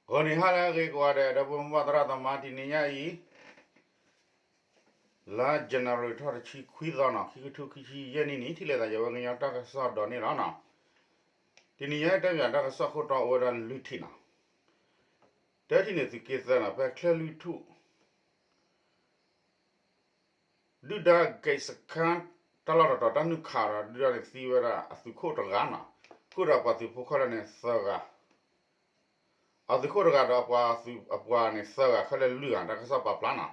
ဂီၤနံၤဟါလၢအဂ့ၤကိးဂၤဒဲး ဒီပုၢ်ဝဲၢ်သရၣ်သမါ တနံၤညါအံၤ လါ January ထီၣ်တဆံခွံသီနီၤ ခံကထိခံဆံယဲၢ်နံၣ်န့ၣ် ထံၣ်လိာ်သးယဝဲကညီတၢ်ကစီၣ်ဒီးန့ၣ်လီၤနီၤ. တနံၤညါတဲပၠးတၢ်ကစီၣ်ခိၣ်တီအိၣ်ဝဲဒၣ်လွံၢ်ထံၣ်နီၤ. တထံၣ်န့ၣ် သုးက့သၢနီၤ ဖဲချၢၣ်လွံၢ်ထူၣ် ဒုၣ်ဒါ gate စခန်း တၢ်လီၢ်တတီၤ တၢ်နုာ်ခးဒီး ဒုၣ်ဒါန့ၣ်သံဝဲဒၣ်အသုးခိၣ်တဂၤနီၤ, ဃုာ်ဒီးပှၤသုးဖိခဲလၢာ်န့ၣ်သၢဂၤ, အသုးခိၣ်တဂၤဒီးအပှၤသုးအပှၤန့ၣ်သၢဂၤ ခဲလၢာ်လွံၢ်ဂၤ တၢ်ကစီၣ်ပာ်ဖျါနီၤ.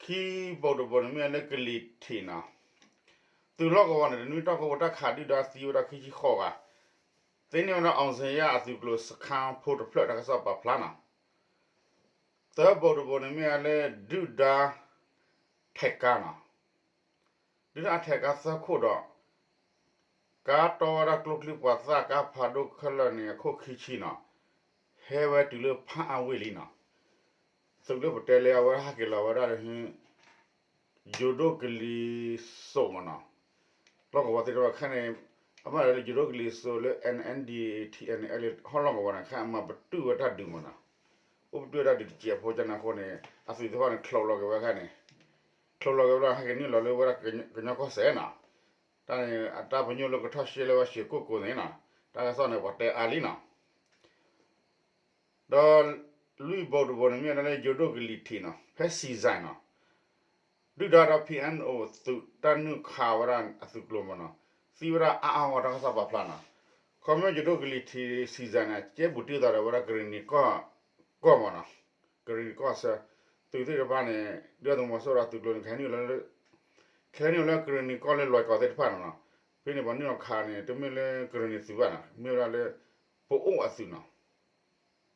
ခံဘိးတဘိးန့ၣ်မ့ၢ်လၢကလံၤထံးနီၤ, သုးလီၢ်ကဝီၤန့ၣ် တနွံတၢ်ကီၢ်ပူၤတၢ်ခးဒုၣ်ဒါသံဝဲဒၣ်ခံဆံဃိးဂၤ, သ့န့ၢ်ဝဲဒၣ် အောင်ဇေယျ အသုးကျိၤစခန်းဖိတဖျၢၣ် တၢ်ကစီၣ်ပာ်ဖျါနီၤ. သၢဘိးတဘိးန့ၣ်မ့ၢ်လၢဒုၣ်ဒါ ထဲးကားနီၤ, ဒုၣ်ဒါထဲးကားသၢခိၣ်ဒီး ကါတီဝဲဒၣ်ကျိချံမျိာ်သၣ် ကါဖးဒိၣ်ခဲလၢာ်န့ၣ် အခိၣ်ခံဆံနီၤ, ဟဲဝဲတုၤလၢဖးအါဝ့ၢ်လံနီၤ. သုးလၢပတဲလၢအဝဲဟဲက့ၤလီၤဝဲဒၣ်လၢ ယိၤဒိၣ်ကလံၤစိးမ့ၢ်နီၤ, လီၢ်ကဝီၤသ့ၣ်တဖၣ်ခဲန့ၣ် အမ့ၢ်လၢယိၤဒိၣ်ကလံၤစိးလၢ NNDAA TNLA ဟီၣ်လီၢ်ကဝီၤန့ၣ် ခဲအမၤပတုာ်ဝဲတၢ်ဒုးမ့ၢ်နီၤ, အိၣ်ပတုာ်ဝဲတၢ်ဒုးတစဲးဖိကန့ၣ်အဃိန့ၣ် အသုးသ့ၣ်တဖၣ်န့ၣ် ချိးလီၤက့ၤဝဲခဲန့ၣ်, ချိးလီၤက့ၤဝဲလီၤ ဟဲက့ၤနုာ်လီၤလၢဝဲဒၣ်ကညီကီၢ်စဲၣ်နီၤ, တၢ်န့ၣ် အတၢ်ပညိၣ်လၢကထီၣ်ရှဲလၢဝဲရှံးကိၣ်ကိၤန့ၣ်နီၤ, တၢ်ကစီၣ်န့ၣ် ပှၤတဲအါလံနီၤ. ဒီးလွံၢ်ဘိးတဘိးန့ၣ်မ့ၢ်ဒၣ်လၢယိၤဒိၣ်ကလံၤထံးနီၤ ဖဲစံးစဲးနီၤ, ဒုၣ်ဒါဒီး ဖံးအဲၣ်အိၣ် သုးတၢ်နုာ်ခးဝဲဒၣ်အသုးကျိၤမ့ၢ်နီၤ, သံဝဲဒၣ်အါအါဂီၢ် တၢ်ကစီၣ်ပာ်ဖျါနီၤ. ခီဖျိယိၤဒိၣ်ကလံၤထံးစံးစဲးန့ၣ် ကဲဘူးတံၢ်သးဒီးဝဲဒၣ်ကရ့ၣ်နံၤကီၢ်မ့ၢ်နီၤ, ကရ့ၣ်နံၤကီၢ်ဆၢ, သုးသ့ၣ်တဖၣ်န့ၣ် ဒုၣ်ဒါသုးမီၤစိရိၤအသုးကျိၤန့ၣ် ကဟဲနုာ်လီၤလၢ ကဟဲနုာ်လီၤလၢကရ့ၣ်နံၤကီၢ်လၢလွဲၢ်ကီၢ်သ့ၣ်တဖၣ်န့ၣ်နီၤ. ဖဲန့ၣ်ပှၤနုာ်လီၤခးန့ၣ် တမ့ၢ်လၢကရ့ၣ်နံၤသုးဘၣ်နီၤ, မ့ၢ်ဝဲဒၣ်လၢ ပအိၣ်အသုးနီၤ, ပအိၣ်အသုး ပ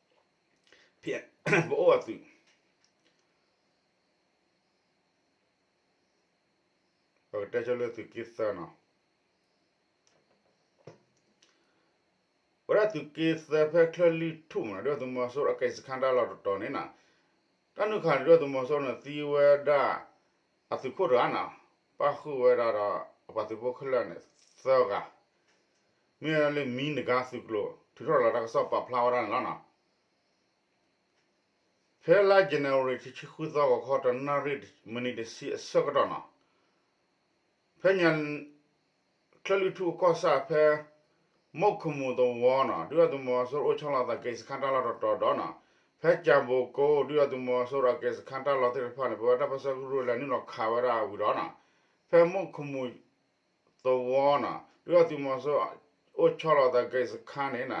ကတဲဆိလၢသုးက့သၢနီၤ, ဝဲဒၣ်သုးက့သၢဖဲချၢၣ်လွံၢ်ထူၣ်မ့ၢ်နီၤ ဒုၣ်ဒါသုးမီၤစိရိၤအကဲစခန်းတၢ်လီၢ်တတီၤန့ၣ်နီၤ, တၢ်နုာ်ခးဒုၣ်ဒါသုးမီၤစိရိၤန့ၣ် သံဝဲဒၣ်အသုးခိၣ်တဂၤနီၤ, ပၣ်ဃုာ်ဝဲဒၣ်ဒီးအပှၤသုးဖိခဲလၢာ်န့ၣ် သၢဂၤ မ့ၢ်လၢမံနဂါသုးကျိၤ ထုးထီၣ်လီၤတၢ်ကစီၣ်ပာ်ဖျါဝဲဒၣ်န့ၣ်လီၤနီၤ. ဖဲလါ January တဆံဃုသီ ဂီၤခီတနၣ်ရံၣ် မံးနံးတဆံအဆၢကတီၢ်နီၤ, ဖဲညါ ချၢၣ်လွံၢ်ထူၣ်အကီၢ်ဆၣ်ဖဲ မုၣ်ခမူၣ်သဝီနီၤ ဒုၣ်ဒါသုးမီၤစိရိၤအိၣ်ဆီလီၤသးကဲစခန်းတၢ်လီၢ်တတီၤဒီးနီၤ, ဖဲကၠၤဘိၤကိ ဒုၣ်ဒါသုးမီၤစိရိၤအကဲစခန်းတၢ်လီၢ်သ့ၣ်တဖၣ်န့ၣ် ပဝဲတၢ်ပၢဆှၢကရူၢ်လဲၤနုာ်လီၤခးဝဲဒၣ်ဝံၤဒီးနီၤ, ဖဲမုၣ်ခမူၣ်သဝီနီၤ ဒုၣ်ဒါသုးမီၤစိရိၤအိၣ်ဆီလီၤသးကဲစခန်းန့ၣ်နီၤ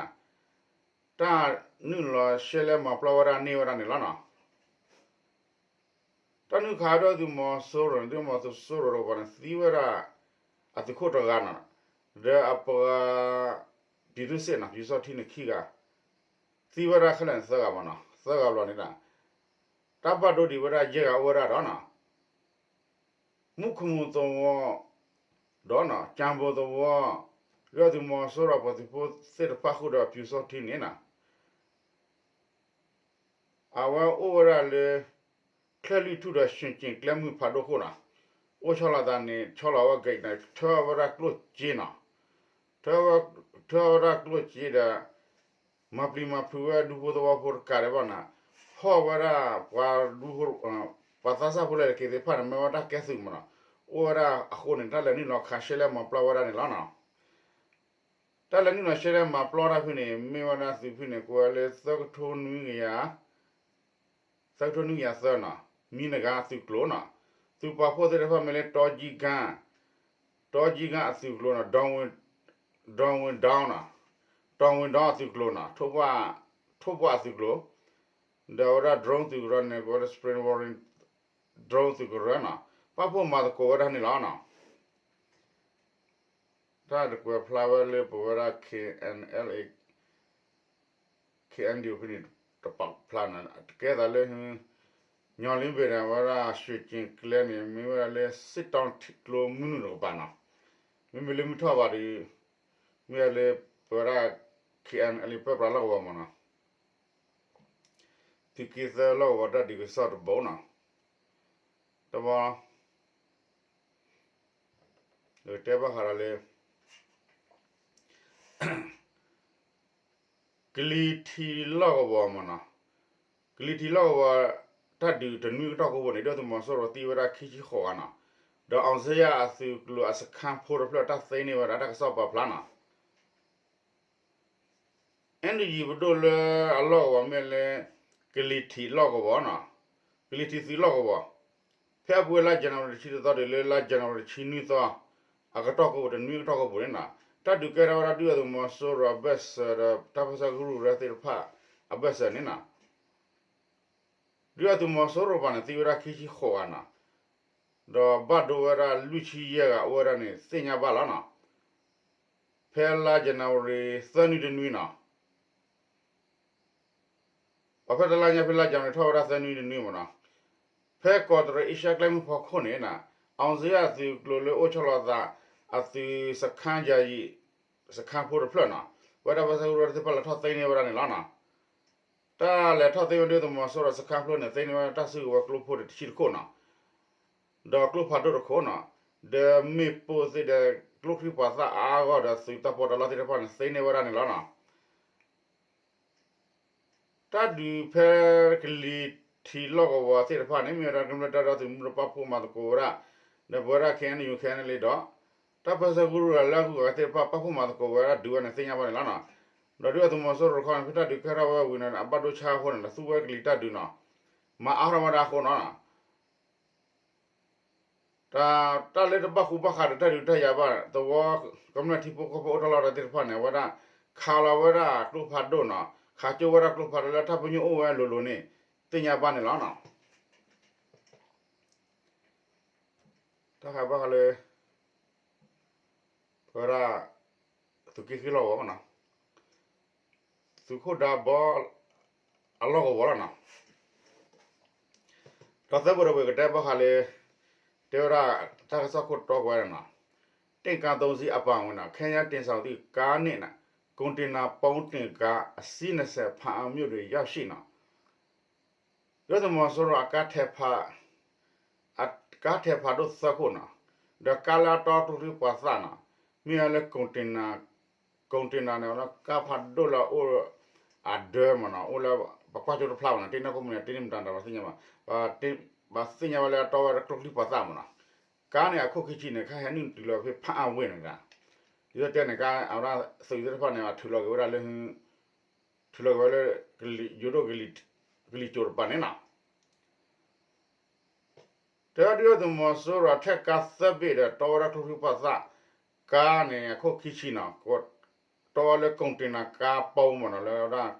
တၢ်နုာ်လီၤရှဲလဲမၤပျီဝဲဒၣ်န့ၢ်ဝဲဒၣ်န့ၣ်လီၤနီၤ. တၢ်နုာ်ခးဒုၣ်ဒါသုးမီၤစိရိၤန့ၣ် ဒုၣ်ဒါသုးမီၤစိရိၤတကပၤန့ၣ် သံဝဲဒၣ် အသုးခိၣ်တဂၤနီၤ, ဒီးအပှၤ ပြည်သူ့စစ်နီၤ ပျူစောထီးန့ၣ်ခံဂၤ, သံဝဲဒၣ်ခဲလၢာ်န့ၣ်သၢဂၤမ့ၢ်နီၤ, သၢဂၤဘျီန့ၣ် တၢ်ဘၣ်ဒိဒံးဝဲဒၣ်ယဲၢ်ဂၤအိၣ်ဝဲဒၣ်ဒီးနီၤ မုၣ်ခမူၣ်သဝီ ဒီးနီၤ ကၠၤဘိၤသဝီ ဒုၣ်ဒါသုးမီၤစိရိၤအပှၤသုးဖိသ့ၣ်တဖၣ်ဃုာ်ဒီးပျူစောထီးန့ၣ်နီၤ, အဝဲအိၣ်ဝဲဒၣ်လၢ ချၢၣ်လွံၢ်ထူၣ်ဒီး ရွှ့ၣ်ကၠ့ၣ်ကျဲမုၢ်ဖးဒိၣ်ခိၣ်နီၤ, အိၣ်ဆီလီၤသးန့ၣ် ဆီလီၤဝဲ gate န့ၣ် ထၢဝဲဒၣ်ကျိၣ်စ့နီၤ, ထၢဝဲဒၣ်ကျိၣ်စ့ဒီး မၤပျံၤမၤဖုးဝဲဒူဖိသဝီဖိတကးဒံးဘၣ်နီၤ, ဖီၣ်ဝဲဒၣ်ပှၤဒူ ပှၤသးစၢ်ဖိလၢာ်တက့ၤသ့ၣ်တဖၣ်န့ၣ် မ့ၢ်ဝဲတၢ်ကဲသုးမ့ၢ်နီၤ, အိၣ်ဝဲဒၣ်အဃိန့ၣ် တၢ်လဲၤနုာ်လီၤခးရှဲလဲမၤပျီဝဲဒၣ်န့ၣ်လီၤနီၤ. တၢ်လဲၤနုာ်လီၤရှဲလဲမၤပျီတၢ်ဖဲန့ၣ် မ့ၢ်ဝဲဒၣ်သုးဖဲန့ၣ် ကိးဝဲလၢ သၢကထိနွံကယၤ သၢကထိနွံကယၤသၢနီၤ, မံနဂါသုးကျိၤနီၤ, သုးပာ်ဖှိၣ်သ့ၣ်တဖၣ်မ့ၢ်လၢ တီကံကါ တီကံကါအသုးကျိၤနီၤ, ဒီဝ့ၤဒီနီၤ, ဒီဝ့ၤဒီအသုးကျိၤနီၤ, ထိၣ်ပှၢ်အသုးကျိၤ, ဒီးဝဲဒၣ် drone သုးကရၢန့ၣ် ကိးဝဲလၢ Spring Warrior drone သုးကရၢနီၤ, ပာ်ဖှိၣ်မၤသကိးဝဲဒၣ်န့ၣ်လီၤနီၤ. တၢ်တကွဲးဖျါဝဲလၢပဝဲဒၣ် KNLA KNDO ဖဲန့ၣ်တပာ်ဖျါနီၤ, တကဲသးလၢ ညီလ့ဘ့ၣ်န့ၣ် အဝဲဒၣ်ရွှ့ၣ်ကၠ့ၣ်ကျဲန့ၣ် မ့ၢ်ဝဲဒၣ်လၢ စစ်တောင်းကျိမုၢ်နုာ်တကပၤနီၤ, မ့မ့ၢ်လၢမုၢ်ထီၣ်ဘၣ်ဒီး မ့ၢ်ဝဲလၢပဝဲဒၣ် KNLA ပၢပြးလီၢ်ကဝီၤမ့ၢ်နီၤ, သုးက့သၢလီၢ်ကဝီၤတၢ်ဒုးကစီၣ်တဘိနီၤ, တဘျီ တဲဘၣ်ဃးဒီးလၢ က ကလံၤထံးလီၢ်ကဝီၤမ့ၢ်နီၤ, ကလံၤထံးလီၢ်ကဝီၤ တၢ်ဒုးတနွံကတီၢ်ကိးပူၤန့ၣ် ဒုၣ်ဒါသုးမီၤစိရိၤသံဝဲဒၣ်ခံဆံဃိးဂၤနီၤ, ဒီးအောင်ဇေယျအသုးကျိၤအစခန်းဖိတဖျၢၣ် တၢ်သ့န့ၢ်ဝဲဒၣ်တၢ်ကစီၣ်ပာ်ဖျါနီၤ. အဲၣ်ဒိးယံၤပဒိၣ်လၢအလီၢ်ကဝီၤမ့ၢ်လၢ ကလံၤထံးလီၢ်ကဝီၤနီၤ, ကလံၤထံးသုးလီၢ်ကဝီၤ, ဖဲအပူၤဝဲလါ January တဆံတသီတုၤလၢလါ January တဆံနွံသီ အကတီၢ်ကိးပူၤ တနွံကတီၢ်ကိးပူၤန့ၣ်နီၤ, တၢ်ဒုးကဲထီၣ်ဝဲဒၣ်ဒုၣ်ဒါသုးမီၤစိရိၤအဘၢၣ်စၢၤဒီး တၢ်ပၢၢ်ဆၢကရူၢ်ကရၢသ့ၣ်တဖၣ်အဘၢၣ်စၢၤန့ၣ်နီၤ, ဒုၣ်ဒါသုးမီၤစိရိၤပၤန့ၣ် သံဝဲဒၣ်ခံဆံဃိးဂၤနီၤ, ဒီးဘၣ်ဒိဝဲဒၣ်လွံၢ်ဆံယဲၢ်ဂၤအိၣ်ဝဲဒၣ်န့ၣ် သ့ၣ်ညါဘၣ်လီၤနီၤ. ဖဲလါ January သၢနွံတနွံနီၤ, ပှၤဖဲတလါညါဖဲလါ January ထီၣ်ဝဲဒၣ်သၢနွံတနွံမ့ၢ်နီၤ, ဖဲကီးတရံးအ့ရှါကျဲမုၢ်ဖီခိၣ်န့ၣ်နီၤ, အောင်ဇေယျအသုးကျိၤလၢအိၣ်ဆီလီၤသး အသုးစခန်းယာယီ စခန်းဖိတဖျၢၣ်နီၤ, ဝဲတၢ်ပၢၢ်ဆၢကရူၢ်ကရၢသ့ၣ်တဖၣ်လဲၤထီၣ်သ့န့ၢ်ဝဲဒၣ်န့ၣ်လီၤနီၤ. တၢ်လဲၤထီၣ်သ့ဝဲဒၣ်သုးမီၤစိရိၤစခန်းဖျၢၣ်န့ၣ် သ့န့ၢ်ဝဲဒၣ်တၢ်စုကဝဲၤကျိဖိတဆံတခိၣ်နီၤ, ဒီးကျိဖးဒိၣ်တခိၣ်နီၤ, ဒီးမ့ၣ်ပိၢ်သ့ၣ်ဒီးကျိချံမျိာ်သၣ်အါအါဂီၢ်ဒီးသုးတၢ်ပီးတၢ်လီသ့ၣ်တဖၣ်န့ၣ် သ့န့ၢ်ဝဲဒၣ်န့ၣ်လီၤနီၤ. တၢ်ဒုးဖဲကလံၤထံးလီၢ်ကဝီၤသ့ၣ်တဖၣ်န့ၣ် မ့ၢ်ဝဲဒၣ်ကမျၢၢ်တၢ်ဒီသဒၢသုးမုၢ်ဒိၣ်ပာ်ဖှိၣ်မၤသကိးဝဲဒၣ်, ဒီးပဝဲဒၣ် KNU KNLA ဒီး တၢ်ပၢၢ်ဆၢကရူၢ်ကရၢလၢအဂုၤအဂၤသ့ၣ်တဖၣ် ပာ်ဖှိၣ်မၤသကိးဝဲဒၣ်ဒုးဝဲန့ၣ် သ့ၣ်ညါဘၣ်န့ၣ်လီၤနီၤ. ဒီးဒုၣ်ဒါသုးမီၤစိရိၤတခီန့ၣ် ဖဲတၢ်ဒုးကဲထီၣ်ဝဲဝံၤန့ၣ် အဘၣ်ဒိဆါအဃိန့ၣ်ဒီး သူဝဲကလံၤတၢ်ဒုးနီၤ, မၤအါထီၣ်ဝဲဒၣ်အဃိနီၤ တၢ် တၢ်လၢတဘၣ်ဃူဘၣ်ဃးဒီးတၢ်ဒုးတၢ်ယၤဘၣ် သဝီကမျၢၢ်ထံဖိကီၢ်ဖိအိၣ်တၢ်လီၢ်တၢ်သ့ၣ်တဖၣ်န့ၣ် အဝဲဒၣ် ခးလီၤဝဲဒၣ်ကျိဖးဒိၣ်နီၤ, ခးကၠိဝဲဒၣ်ကျိဖးဒိၣ်လၢတၢ်ပညိၣ်အိၣ်ဝဲအလိၤလိၤန့ၣ် သ့ၣ်ညါဘၣ်န့ၣ်လီၤနီၤ. တၢ်ဃးဘၣ်ဃးလၢ ပဝဲဒၣ် သုးက့ဃုလီၢ်ကဝီၤမ့ၢ်နီၤ, သုးခိၣ်ဒါဘီ အလီၢ်ကဝီၤလီၤနီၤ. ဒီးသၢဘိဒီးဝဲကတဲဘၣ်ဃးလၢ တဲဝဲဒၣ် တၢ်ကစီၣ်ခိၣ်တီကွဲးနီၤ, တင့်ကားသုံးစီးအပါအဝင်နီၤ ခဲယမ်းတင်ဆောင်သည့်ကားနှင့်နီၤ ကွန်တိန်နာပုံးတင်ကားအစီးနှစ်ဆယ် ဖားအံၤမြို့တွင်ရောက်ရှိနီၤ. ဒုၣ်ဒါသုးမီၤစိရိၤ အကါထဲးဖးဒိၣ်သၢခိၣ်နီၤ, ဒီးကါလၢအတီကျိချံမျိာ်သၣ်နီၤ, မ့ၢ်ဝဲလၢ ကွန်တိန်နာန့ၣ် ကါဖးဒိၣ်လၢအအိၣ် အဒၢမ့ၢ်နီၤ, အိၣ်လၢ ပကွၢ်ကၠိတဖျါမ့ၢ်နီၤ, တ့ၢ်နီၢ်ခိမ့ၢ်န့ၣ် တ့ၢ်န့ၢ်မတၤတၢ်ဘၣ်သ့ၣ်ညါဘၣ်, ဘၣ်သ့ၣ်ညါဝဲလၢအတီဝဲဒၣ်ကျိချံမျိာ်သၣ်မ့ၢ်နီၤ. ကါန့ၣ်အခိၣ်ခံဆံန့ၣ် ခါဟဲနုာ်တုၤလီၤဖဲဖားအံၤဝ့ၢ်န့ၣ်ဒၣ်, ဒ်သိးတဲန့ၣ် ကါအဝဲဒၣ်သုးသ့ၣ်တဖၣ်န့ၣ် ထုးလီၤက့ၤဝဲဒၣ်လၢ ထုးလီၤက့ၤဝဲလၢ ယိၤဒိၣ်ကလံၤစိးတပၤန့ၣ်နီၤ. တဲဝဲဒၣ်ဒုၣ်ဒါသုးမီၤစိရိၤ ထဲးကါသၢဘ့ၣ်ဒီး တီဝဲဒၣ်ကျိချံမျိာ်သၣ်, ကါန့ၣ်အခိၣ်ခံဆံနီၤ, တီဝဲလၢ ကွန်တိန်နာ ကါပုံးမ့ၢ်နီၤ, လၢဝဲဒၣ်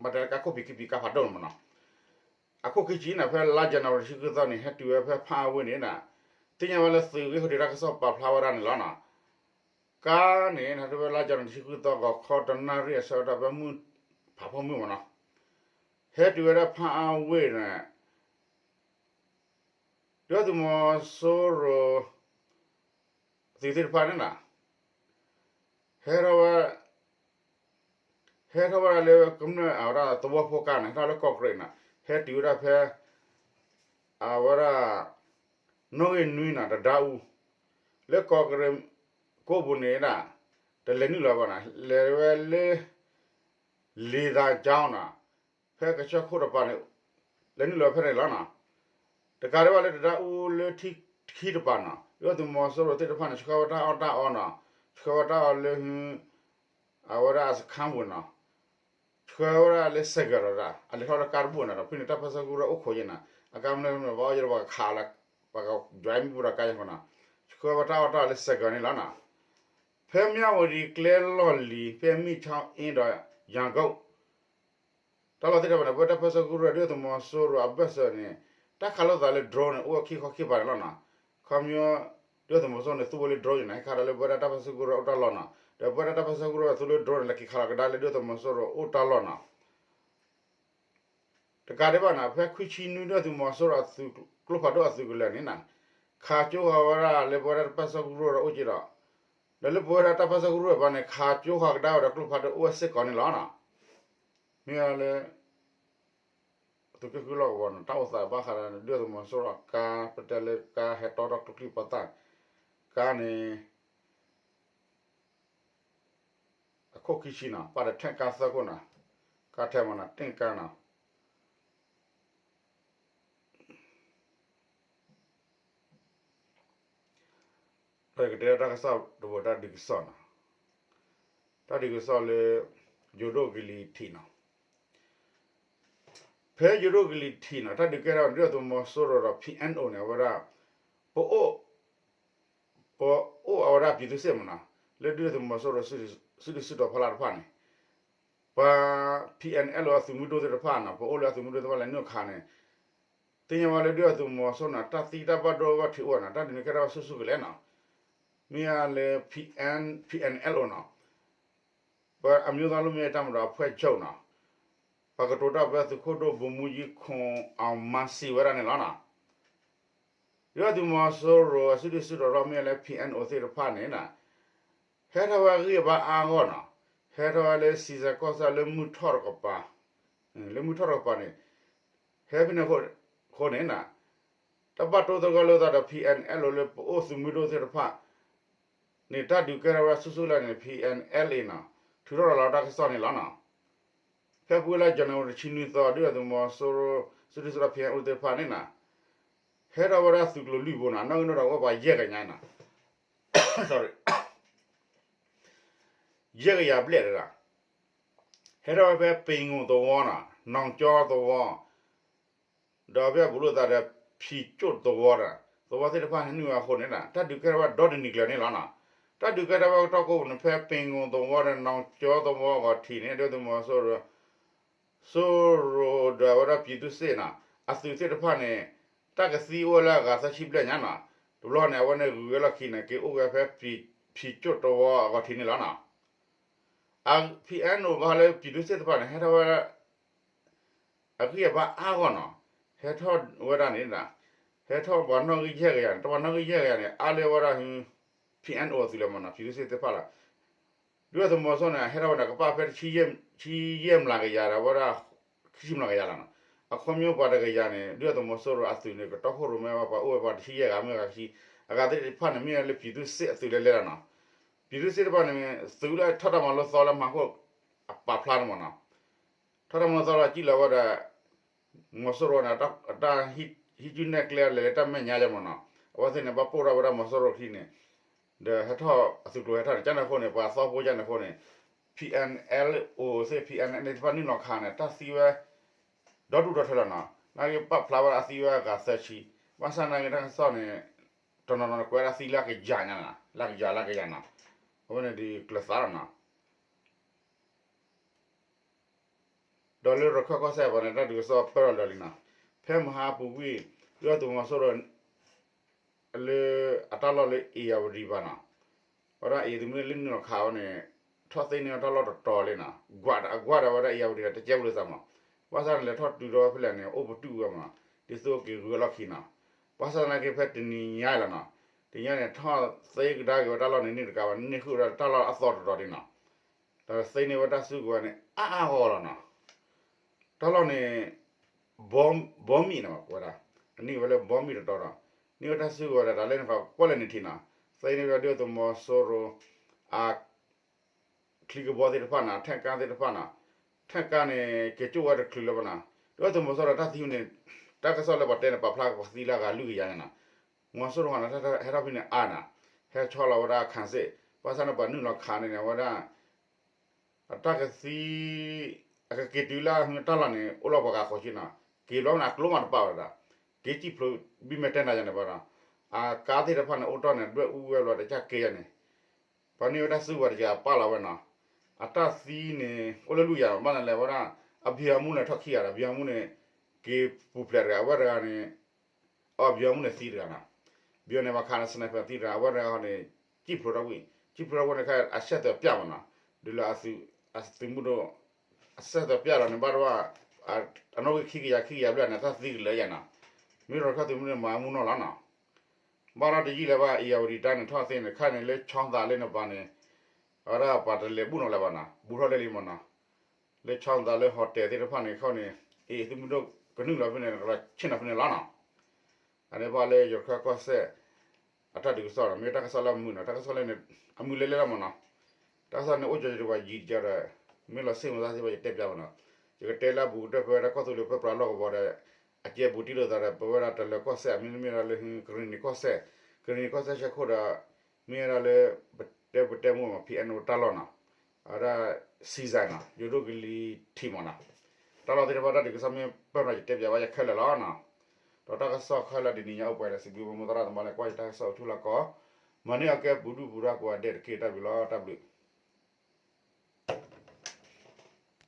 ဘၣ်တဲလၢကါခိၣ်ဖံးခံဖံး ကါဖးဒိၣ်န့ၣ်မ့ၢ်နီၤ. အခိၣ်ခံဆံန့ၣ် ဖဲလါယနူၤအါရံၤတဆံဃုသီန့ၣ် ဟဲတုၤဝဲဖဲဖားအံၤဝ့ၢ်န့ၣ်ဒၣ်, သ့ၣ်ညါဝဲလၢသုးဂ့ၢ်ခိၣ်ဒံးတၢ်ကစီၣ်ပာ်ဖျါဝဲဒၣ်န့ၣ်လီၤနီၤ. ကါန့ၣ် ဖဲလါယနူၤအါရံၤတဆံဃုသီ ဂီၤခီတနၣ်ရံၣ်အဆၢကတီၢ် ဖဲမုၢ်ဖးဖီမုၢ်မ့ၢ်နီၤ, ဟဲတုၤဝဲဒၣ်ဖားအံၤဝ့ၢ်န့ၣ် ဒုၣ်ဒါသုးမီၤစိရိၤ သုးသ့ၣ်တဖၣ်န့ၣ်နီၤ, ဟဲထီၣ်ဝဲ ဟဲထီၣ်ဝဲဒၣ်လၢကမျၢၢ်အဝဲဒၣ်သဝီဖိကါန့ၣ် ဟဲထီၣ်လၢကီၢ်ကရ့းနီၤ, ဟဲတုၤဝဲဒၣ်ဖဲ အဝဲဒၣ် နီၣ်ဂံၢ်နွံနီၤ တဒါအူ, လၢကီၢ်ကရ့းကိးပူၤန့ၣ်ဒၣ် တလဲၤနုာ်လီၤဘၣ်နီၤ, လဲၤဝဲလၢ လံာ်သၣ်ကၠီနီၤ, ဖဲကဆၢခိၣ်တပၤန့ၣ် လဲၤနုာ်လီၤဖဲန့ၣ်လီၤနီၤ. တကးဒံးဘၣ်လၢတဒါအူလၢထံခံတပၤနီၤ, ဒုၣ်ဒါသုးမီၤစိရိၤသ့ၣ်တဖၣ်န့ၣ် ဆှၢဝဲတၢ်အီၣ်တၢ်အီနီၤ, ဆှၢဝဲတၢ်အီၣ်လၢ အဝဲဒၣ်အစခန်းပူၤနီၤ, ဆှၢဝဲဒၣ်လၢစဲးကၢၤလီၤဒၣ်, အလဲၤထီၣ်လၢကါတဘိၣ်နီၤ, ဒီးဖဲန့ၣ်တၢ်ပၢၢ်ဆၢကရူၢ်အိၣ်ခိးယဲၢ်နီၤ, အကါမနုၤမနုၤ ပှၤအီၣ်ယဲၢ်ဒီးပှၤကခးလၢ ပှၤကယွၤမ့ၣ်ပိၢ်ဒီးကါယဲၢ်ဃီနီၤ, ဆှၢဝဲတၢ်အီၣ်တၢ်အီလၢစဲးကၢၤန့ၣ်လီၤနီၤ. ဖဲမၠၣ်ဝတံၤကျဲလီၢ်လံၤ ဖဲမ့ၣ်ဆီအ့ဒီးယၤကိာ် တၢ်လီၢ်သ့ၣ်တဖၣ်န့ၣ် ပဝဲဒၣ်တၢ်ပၢၢ်ဆၢကရူၢ်အဘၢၣ်စၢၤန့ၣ် တၢ်ခးလိာ်သးလၢ drone န့ၣ် အိၣ်ဝဲခံခီခံကပၤန့ၣ်လီၤနီၤ. ခီပညီ ဒုၣ်ဒါသုးမီၤစိရိၤန့ၣ် သူဝဲလၢ drone ယဲၢ်နီၤ, ဟဲခးဒီးလၢပဝဲဒၣ်တၢ်ပၢၢ်ဆၢကရူၢ်အိၣ်တၢ်လီၢ်နီၤ, ဒီးပဝဲဒၣ်တၢ်ပၢၢ်ဆၢကရူၢ်သူလၢ drone န့ၣ် လဲၤက့ၤခးလီၤကဒါလၢဒုၣ်ဒါသုးမီၤစိရိၤအိၣ်တၢ်လီၢ်နီၤ. တကးဒံးဘၣ်နီၤ ဖဲခွံဆံနွံဒုၣ်ဒါသုးမီၤစိရိၤအသုးကျိဖးဒိၣ်အသုးကလၢၤန့ၣ်နီၤ, ခးကၠိဃီၤဝဲဒၣ်လၢပဝဲဒၣ်တၢ်ပၢၢ်ဆၢကရူၢ်ဒီးအိၣ်က့ၤဒီး, ဒီးလၢပဝဲဒၣ်တၢ်ပၢၢ်ဆၢကရူၢ်တပၤန့ၣ် ခးကၠိဃီၤကဒါဝဲဒီးကျိဖးဒိၣ်အိၣ်ဝဲစ့ၢ်ကီးန့ၣ်လီၤနီၤ. မ့ၢ်လၢ သုးက့ဃုလီၢ်ကဝီၤန့ၣ် တၢ်အိၣ်သးဘၣ်ဃးဒီးဒုၣ်ဒါသုးမီၤစိရိၤအကါ ပတဲလၢကါဟဲတီထီၣ်ကျိချံပှၤသၣ် ကါန့ၣ် အ ခိၣ်ခံဆံနီၤ ပာ်ဒီး tank ကါသၢခိၣ်နီၤ, ကါထဲမနီၤ tank ကါနီၤ. ဒီးယကတဲတၢ်ကစီၣ်တဘိ တၢ်ဒုးကစီၣ်နီၤ, တၢ်ဒုးကစီၣ်လၢ ယိၤဒိၣ်ကလံၤထံးနီၤ. ဖဲယိၤဒိၣ်ကလံၤထံးနီၤ တၢ်ဒုးကဲထီၣ် ဒုၣ်ဒါသုးမီၤစိရိၤဒီး P N O န့ၣ် အဝဲဒၣ် ပအိၣ် ပအိၣ်အဝဲဒၣ် ပြည်သူ့စစ် မနီၤ, လၢဒုၣ်ဒါသုးမီၤစိရိၤ စုဒုၣ်စုတီၤဖီလာ်တဖၣ်န့ၣ် ပှၤ P N L အသုးမုၢ်ဒိၣ်သ့ၣ်တဖၣ်နီၤ, ပအိၣ်လၢအသုးမုၢ်ဒိၣ်သ့ၣ်တဖၣ်လၢနုာ်ခးန့ၣ် သ့ၣ်ညါဝဲလၢဒုၣ်ဒါသုးမီၤစိရိၤန့ၣ် တၢ်သံတၢ်ဘၣ်ဒိဘၣ်ထံးအိၣ်နီၤ, တၢ်ဒုးန့ၣ်ကဲထီၣ်ဝဲဆူၣ်ဆူၣ်ကလဲာ်နီၤ, မ့ၢ်လၢ P N P N L O နီၤ, ပှၤအမျိုးသားလွတ်မြောက်ရေးတပ်မတော် အဖွဲ့ချုပ်နီၤ, ပှၤကတိၤတၢ်ဖဲသုးခိၣ်ဒိၣ် ဗိုလ်မှူးကြီး ခွန်အောင်မန်း စံးဝဲဒၣ်န့ၣ်လီၤနီၤ. ဒုၣ်ဒါသုးမီၤစိရိၤအစုဒုၣ်စုတီၤထီၣ်မ့ၢ်လၢ P N O သ့ၣ်တဖၣ်န့ၣ်နီၤ, ဟဲထီၣ်ဝဲအဂံၢ်အဘါအါဂီၢ်နီၤ, ဟဲထီၣ်ဝဲလၢ စံးစဲးကီၢ်ဆၣ် လၢမုၢ်ထီၣ်တကပၤ, လၢမုၢ်ထီၣ်တကပၤန့ၣ်, ဟဲဖဲန့ၣ်အဃိန့ၣ်နီၤ, တၢ်ဘၣ်တိၢ်သဂၢၢ်လိာ်သးဒီး P N L O လၢပအိၣ်သုးမုၢ်ဒိၣ်သ့ၣ်တဖၣ်န့ၣ် တၢ်ဒုးကဲထီၣ်ဝဲဆူၣ်ဆူၣ်လဲၣ်န့ၣ် P N L A နီၤ, ထုးထီၣ်ရၤလီၤတၢ်ကစီၣ်န့ၣ်လီၤနီၤ. ဖဲပူၤလၢ January တဆံနွံသီ ဒုၣ်ဒါသုးမီၤစိရိၤ စုဒုၣ်စုတီၤ P N O သ့ၣ်တဖၣ်န့ၣ်နီၤ, ဟဲထီၣ်ဝဲဒၣ်သုးကျိၤလွံၢ်ဘိနီၤ, နီၣ်ဂံၢ်နီၣ်ဒွးအိၣ်ပှၤယဲၢ်ကယၤနီၤ, ယဲၢ်ကယၤဘျဲၣ်တဂၤ, ဟဲထီၣ်ဝဲဖဲ ပင်ငုံသဝီနီၤ, နောင်ကျောသဝီ ဒီးဖဲအဘူးလိာ်သးဒီး ဖံးကၠိၣ်သဝီဒီး သဝီသ့ၣ်တဖၣ်န့ၣ်နုာ်ဝဲအဃိန့ၣ်ဒီး တၢ်ဒုးကဲထီၣ်ဝဲဒီတနံၤကျၢၤန့ၣ်လီၤနီၤ. တၢ်ဒုးကဲထီၣ်ဝဲကတီၢ်ကိးပူၤန့ၣ် ဖဲပ့ၤငိၤသဝီဒီး နီၢ်ကၠီသဝီအဂီၢ်ထံးန့ၣ် ဒုၣ်ဒါသုးမီၤစိရိၤ စိရိၤဒီးအဝဲဒၣ် ပြည်သူ့စစ် နီၤ အသုးသ့ၣ်တဖၣ်န့ၣ် တၢ်ကသံအိၣ်ဝဲလၢအဂၤသၢဆံဘျဲၣ်ညါနီၤ. တဘျီန့ၣ် အဝဲန့ၣ်ဂုၤဝဲလီၢ်ခံန့ၣ် က့ၤအိၣ်ဝဲဖဲ ဖံးကၠိၣ်သဝီအဂီၢ်ထံးန့ၣ်လီၤနီၤ. အ P N O ဘၣ်ဃးလၢ ပြည်သူ့စစ် သ့ၣ်တဖၣ်န့ၣ် ဟဲထီၣ်ဝဲ အဂံၢ်အဘါအါဂီၢ်နီၤ, ဟဲထီၣ်ဝဲဒၣ်န့ၣ် ဟဲထီၣ်ပှၤနီၣ်ဂံၢ်ယဲၢ်ကယၤန့ၣ်, တပှၤနီၣ်ဂံၢ်ယဲၢ်ကယၤန့ၣ် အါလၢဝဲဒၣ် P N O အသုးလီၤမနီၤ, ဖံးသူစ့ၣ်သ့ၣ်တဖၣ်လီၤ. ဒုၣ်ဒါသုးမီၤစိရိၤန့ၣ် ဟဲထီၣ်ဝဲဒၣ်ကပာ်ဖဲတဆံယဲၢ်မျးကယၤဒီး အဝဲဒၣ် ခံဆံမျးကယၤလီၤနီၤ. အခီပညီပှၤတကယၤန့ၣ် ဒုၣ်ဒါသုးမီၤစိရိၤအသုးန့ၣ် ကတီၢ်ခိၣ်ရိၣ်မဲဝဲ ပှၤအိၣ်ဝဲပှၤတဆံယဲၢ်ဂၤမ့ၢ်ဂၤခံ, အဂၤသ့ၣ်တဖၣ်န့ၣ် မ့ၢ်လၢဖံးသူစ့ၣ်အသုးလဲၤလဲၤလီၤနီၤ. ဖံးသူစ့ၣ်တဖၣ်န့ၣ် သုးလၢထီၣ်တၢ်မၤလိသီလၢမၤခိၣ်အပာ်ဖျါန့ၣ်မနီၤ. ထီၣ်တၢ်မၤလိသီလီၤ စံၣ်လီၤဝဲဒီး မီၤစိရိၤန့ၣ် အတၢ်ဟံးစုနဲၣ်ကျဲလဲၤလၢတၢ်မဲာ်ညါလၢမနီၤ. အဝဲသ့ၣ်န့ၣ် ဘၣ်ပိၢ်ထီၣ်ဝဲဒၣ်မီၤစိရိၤခံန့ၣ် ဒီးဟဲထီၣ်အသုးကျိၤဟဲထီၣ်န့ၣ် ကန့ၣ်အဃိန့ၣ် ပှၤသီဖိကန့ၣ်အဃိန့ၣ် P N L O သ့ၣ် P N L A သ့ၣ်တဖၣ်နုာ်လီၤခးန့ၣ် တၢ်သံဝဲ ဒီဒူၣ်ဒီထၢလီၤနီၤ. နာ်က့ပာ်ဖျါဝဲဒၣ်အသံဝဲအဂၤသၢဆံ, ဘၣ်ဆၣ်နာ်က့တၢ်ကစီၣ်န့ၣ် တနီၤနီၤန့ၣ် ကွဲးဝဲဒၣ်သံလၢအကယၤညါနီၤ, လၢအကယၤလၢအကယၤနီၤ. အဝဲန့ၣ်ဒုးကျၢၤသးလီၤနီၤ. ဒီးလၢရခၢၣ်ကီၢ်စဲၣ်အပူၤန့ၣ် တၢ်ဒုးကစီၣ်ပၢၢ်လီၤလၢာ်လံနီၤ. ဖဲမဟါပူၤကွံာ် ဒုၣ်ဒါသုးမီၤစိရိၤ လၢအတၢ်လီၢ်လၢ ဧရာဝတီ ဘၣ်နီၤ, ဝဲဒၣ်အံၤသုးမုၢ်ဒိၣ်လၢနုာ်လီၤခးဝဲန့ၣ် ထီၣ်သ့န့ၢ်ဝဲတၢ်လီၢ်တတီၤလံနီၤ. ကွၢ်အကွၢ်ဒီးဝဲဒၣ် ဧရာဝတီ တကဲဘျုးသးမး, ဘၣ်ဆၣ်န့ၣ် လဲၤထီၣ်တုၤထီၣ်ဝဲဖဲလဲၣ်န့ၣ် အိၣ်ပတုာ်ဝဲမးနီၤ, ဒ်သိးက့ၤဂုၤဝဲလီၢ်ခံနီၤ. ဘၣ်ဆၣ်သနာ်က့ဖဲတနံၤညါအံၤလီၤနီၤ, တနံၤညါန့ၣ် ထီၣ်သ့ကဒါက့ၤဝဲတၢ်လီၢ်န့ၣ် န့ၢ်တကးဘၣ် န့ၢ်ဃုာ်ဝဲဒၣ်တၢ်လီၢ်အသီတတီၤဒံးနီၤ. ဒီးသ့န့ၢ်ဝဲတၢ်စုကဝဲၤန့ၣ် အါအါဂီၢ်ဂီၢ်လီၤနီၤ. တၢ်လီၢ်န့ၣ် ဘီမံၤန့ၣ်မး ကိးဝဲဒၣ်, အန့ၢ်ဝဲလၢဘီမံၤတတီၤဒီး န့ၢ်ဝဲတၢ်စုကဝဲၤဒီးတၢ်လၢန့ၣ် ပှၤကွၢ်လၢန့ၣ်ထံးနီၤ, သ့န့ၢ်ဝဲဒၣ်သုးမီၤစိရိၤ အ ချံကဘီသ့ၣ်တဖၣ်နီၤ, ထၣ်ကါသ့ၣ်တဖၣ်နီၤ, ထၣ်ကါန့ၣ် က့ၤကၠိၣ်ဝဲတချုးလၢၤဘၣ်နီၤ, ဒုၣ်ဒါသုးမီၤစိရိၤတၢ်သံန့ၣ် တၢ်ကစီၣ်လၢပှၤတဲန့ၣ် ပာ်ဖျါပှၤသံလၢအဂၤလွံၢ်ကယၤန့ၣ်နီၤ, မီၤစိရိၤဃီန့ၣ် ဟဲထီၣ်ဖဲန့ၣ်အါနီၤ, ဟဲဆီလီၤဝဲဒၣ်ခၣ်စ့ၣ်, ဘၣ်ဆၣ်န့ၣ် ပှၤနုာ်လီၤခးန့ၣ်န့ၣ် အဝဲဒၣ် အတၢ်ကသံ အကက့ၤတုၤလၢအတၢ်လီၢ်န့ၣ် အိၣ်လီၤပှၤဂၤဃိးဆံနီၤ, က့ၤဘျီန့ၣ် အကျိမးတပာ်ဝဲဒၣ်, က့ၤစံၣ်ဖျိ ဘံၣ်မဲာ်တဲနၤယၤန့ၣ်ဘၣ်ဒီး အကါသ့ၣ်တဖၣ်န့ၣ် အိၣ်တ့ၢ်န့ၣ် ဒွဲၣ်အူဝဲဘျီတကၢ်က့ၤယၤန့ၣ်, ပှၤန့ၢ်ဝဲတၢ်စုကဝဲၤတကးပာ်လီၤဝဲနီၤ, အတၢ်သံန့ၣ် အိၣ်လၢလွံၢ်ကယၤ ဘၣ်န့ၣ်လဲၤဝဲဒၣ် အဘံၣ်အမူန့ၣ်ထီၣ်ခံဂၤဒီး ဘံၣ်အမူန့ၣ် က့ၤပူၤဖျဲးတဂၤ အဝဲတဂၤန့ၣ် အဘံၣ်အမူန့ၣ်သံတဂၤနီၤ, ဘံၣ်အမူန့ၣ် ပှၤခးန့ၣ် sniper သံတဂၤ အဝဲတဂၤဃီန့ၣ် စံၣ်ဖျိထီၣ်ကွံာ် စံၣ်ဖျိထီၣ်ကွံာ်န့ၣ် ခဲအ အဆက်သွယ်ပြတ်မးနီၤ, ဒုးလၢအသုးမုၢ်ဒိၣ် အဆက်သွယ်ပြတ်လီၤန့ၣ် ဘၣ်တဘၣ် အနီၣ်ဂံၢ်ခံကယၤ ခံကယၤဘျဲၣ်န့ၣ် တၢ်သံကလၢာ်ယၤနီၤ, မ့ၢ်ရခၢၣ်သုးမုၢ်ဒိၣ်မၤမူနီၢ်လီၤနီၤ, ဘၣ်ဒီးတယံာ်လၢၤဘၣ် ဧရာဝတီ တၢ်န့ၣ်ထီၣ်သ့န့ၣ် ခါန့ၣ်လၢ ချောင်းသာ လၢနပၤန့ၣ် အဝဲဒၣ်ပှၤတလဲၤဘူၣ်နီၢ်လၢၤဘၣ်နီၤ, ဘူးထီၣ်လၢလံမးနီၤ, လၢ ချောင်းသာ လၢ hotel သ့ၣ်တဖၣ်န့ၣ် ခီန့ၣ် အ့ၣ် သုးမုၢ်ဒိၣ်ကနုာ်လီၤဖဲန့ၣ် ကလီၤဆ့ၣ်နီၤဖဲန့ၣ်လီၤနီၤ, အန့ၣ်ဘၣ်လၢယိၤတခၢၣ်ကီၢ်စဲၣ် အတၢ်ဒုးကစီၣ်နီၤ, မ့ၢ်တၢ်ကစီၣ်လၢအမုာ်နီၤ, တၢ်ကစီၣ်လၢန့ၣ် အမုာ်လဲၤလဲၤလီၤမးနီၤ, တၢ်ကစီၣ်န့ၣ်အိၣ်ကၠီယတဝၤယံၤတကီဒီး မ့ၢ်လီၤစ့ၣ်မသးသ့ဘၣ် ယတဲပၠးဘၣ်နီၤ. ယကတဲလၢအဘူးကတၢၢ် ပဝဲဒၣ်ကီၢ်သူလ့ၤပၢပြးလီၢ်ကဝီၤဒီး အကဲဘူးတံၢ်လိာ်သးဒီး ပဝဲဒၣ်တလၢၤကီၢ်စဲၣ် မ့တမ့ၢ်ဒၣ်လၢကရ့ၣ်နံၤကီၢ်စဲၣ်, ကရ့ၣ်နံၤကီၢ်စဲၣ်ဆၢခိၣ်ဒီး မ့ၢ်ဝဲဒၣ်လၢ ပတဲပတဲမ့ၢ်မး ဖံးအဲၣ်နိတၢ်လီၢ်နီၤ, အဝဲဒၣ် စံစဲနီၤ ယိၤဒိၣ်ကလံၤထံးမးနီၤ, တၢ်လီၢ်သ့ၣ်တဖၣ်တၢ်ဒုးကစီၣ်မ့ၢ်ပၢၢ်နီၤ ယတဲပၠးဘၣ်ယခဲလၢာ်လီၤနီၤ. ဒီးတၢ်ကစီၣ်ခဲလၢာ်ဒ်န့ၣ်ညါအိၣ်ပှဲၤဒီး စံးဘျုးပမိၢ်သရၣ်သမါလၢကွၢ်ယတၢ်ကစီၣ်အိၣ်ထူလၢကီး, မၤန့ၢ်အီၤကဲပူၤဒုၣ်ပူၤဒါကိးဂၤဒဲးတက့ၢ် တၢ်ဘျုးလီၤ တၢ်ဘျုး.